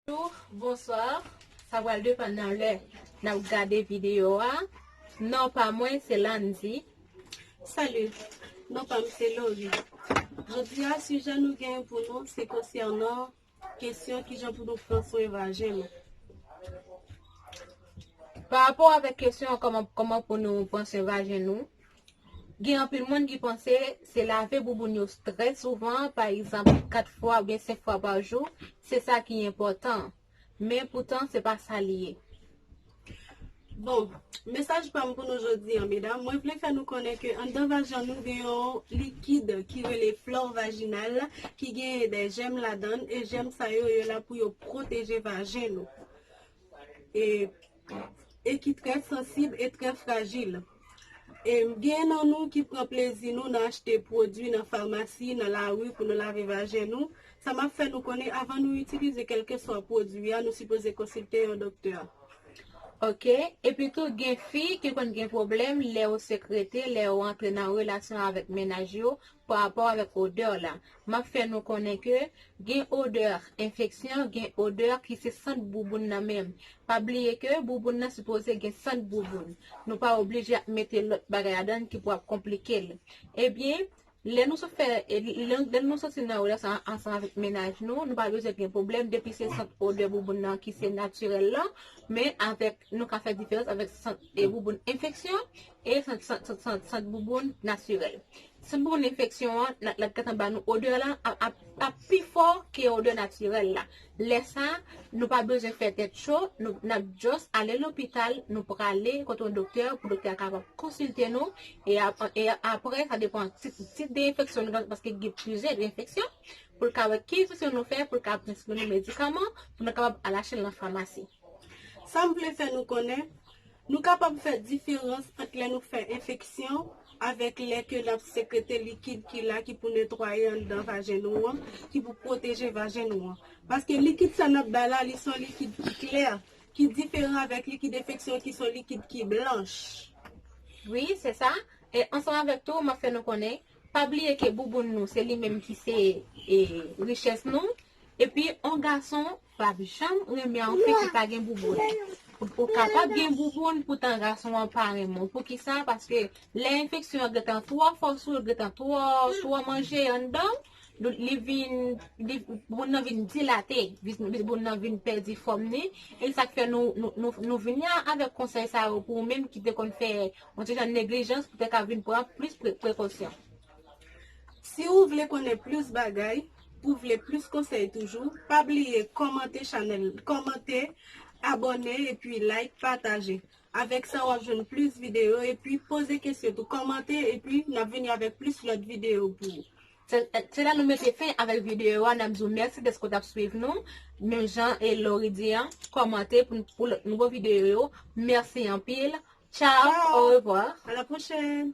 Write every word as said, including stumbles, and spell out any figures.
Bonjou, bonswa. Sa pral depann nan lè n ap gade videyo a. Non pa mwen se Landy. Salut, non pa m se Laurie. Jodi a, sijè nou genyen pou nou se konsènan kesyon kijan pou nou pran swen vajen nou. Pa rapò avèk kesyon kòman kòman pou nou pran swen vajen nou, gen anpil moun ki panse se lave bouboun yo trè souvan, pa egzanp kat fwa oubyen senk fwa pa jou, se sa ki enpòtan. Men poutan se pa sa li ye. Bon, mesaj pa m pou nou jodi an, medam, mwen vle fè nou konnen ke anndan vajan nou gen yon likid ki rele flò vajinal ki genyen de jèm ladan l, e jèm sa yo yo la pou yo pwoteje vajen nou. E e ki trè sansib e trè frajil. E gen nan nou ki pran plezi nou nan achte pwodui nan famasi, nan lari pou nou lave vajen nou. Sa m ap fè nou konnen, avan nou itilize kèlkeswa pwodui a, nou sipoze konsilte yon doktè. Ok, epi tou gen fi ki konn gen pwoblèm lè yo sekrete, lè yo antre nan relasyon avèk mennaj yo pa rapò avèk odè la. M ap fè nou konnen ke gen odè enfeksyon, gen odè ki se sant bouboun nan menm. Pa bliye ke bouboun nan sipoze gen sant bouboun. Nou pa oblije ap mete lòt bagay ladan ki pou ap konplike l. Ebyen, lè nou sot fè lè nou soti nan relasyon ansanm avèk mennaj nou, nou pa bezwen gen pwoblèm depi se sant odè bouboun nan ki se natirèl lan, men avèk nou ka fè diferans avèk sant e bouboun enfeksyon e sant sant sant sant bouboun natirèl. Sant bouboun enfeksyon an, l ap gentan ba nou odè la ap ap ap pi fò ke odè natirèl la. Lè sa, nou pa bezwen fè tèt cho, nou n ap just ale lopital, nou prale kote yon doktè pou doktè a kapab konsilte nou e ap e apre sa depan tit tit de enfeksyon nou gen paske gen plizyè de enfeksyon pou l ka wè ki enfeksyon nou fè pou l ka preskri nou medikaman pou nou kapab al achte l nan famasi. Sa m vle fè nou konnen, nou kapab fè diferans ant lè nou fè enfeksyon avèk lè ke n ap sekrete likid ki la ki pou netwaye anndan vajen nou an, ki pou pwoteje vajen nou an. Paske likid sa n ap bay la, li se yon likid ki klè, ki diferan avèk likid enfeksyon ki se yon likid ki blanch. Wi, se sa. E ansanm avèk tou, m ap fè nou konnen, pa bliye ke bouboun nou se li menm ki se e, richès nou. Epi yon gason p ap janm renmen yon fi ki pa gen bouboun. Ou kapab gen bouboun poutan gason an pa renmen w. Poukisa? Paske lè enfeksyon an gentan twò fò sou ou, gentan twò twò manje anndan w, li vin li, bouboun nan vin dilate, bouboun nan vin pèdi fòm li. E sa k fè nou nou nou nou vini avèk konsèy sa yo pou ou menm ki te konn fè yon ti jan neglijans pou te ka vin pran plis prekosyon. Si ou vle konnen plis bagay, pou vle plis konsèy toujou, pa bliye kòmante chanèl, kòmante, abòne epi like, pataje. Avèk sa w ap jwenn plis videyo epi poze kesyon tou, kòmante epi n ap vini avèk plis lòt videyo pou ou. Se la nou mete fen avèk videyo a, n ap di w mèsi dèske w t ap swiv nou. Menm jan e Lori di an, kòmante pou pou lòt nouvo videyo yo. Mèsi anpil. Ciao, au revoir. À la prochaine.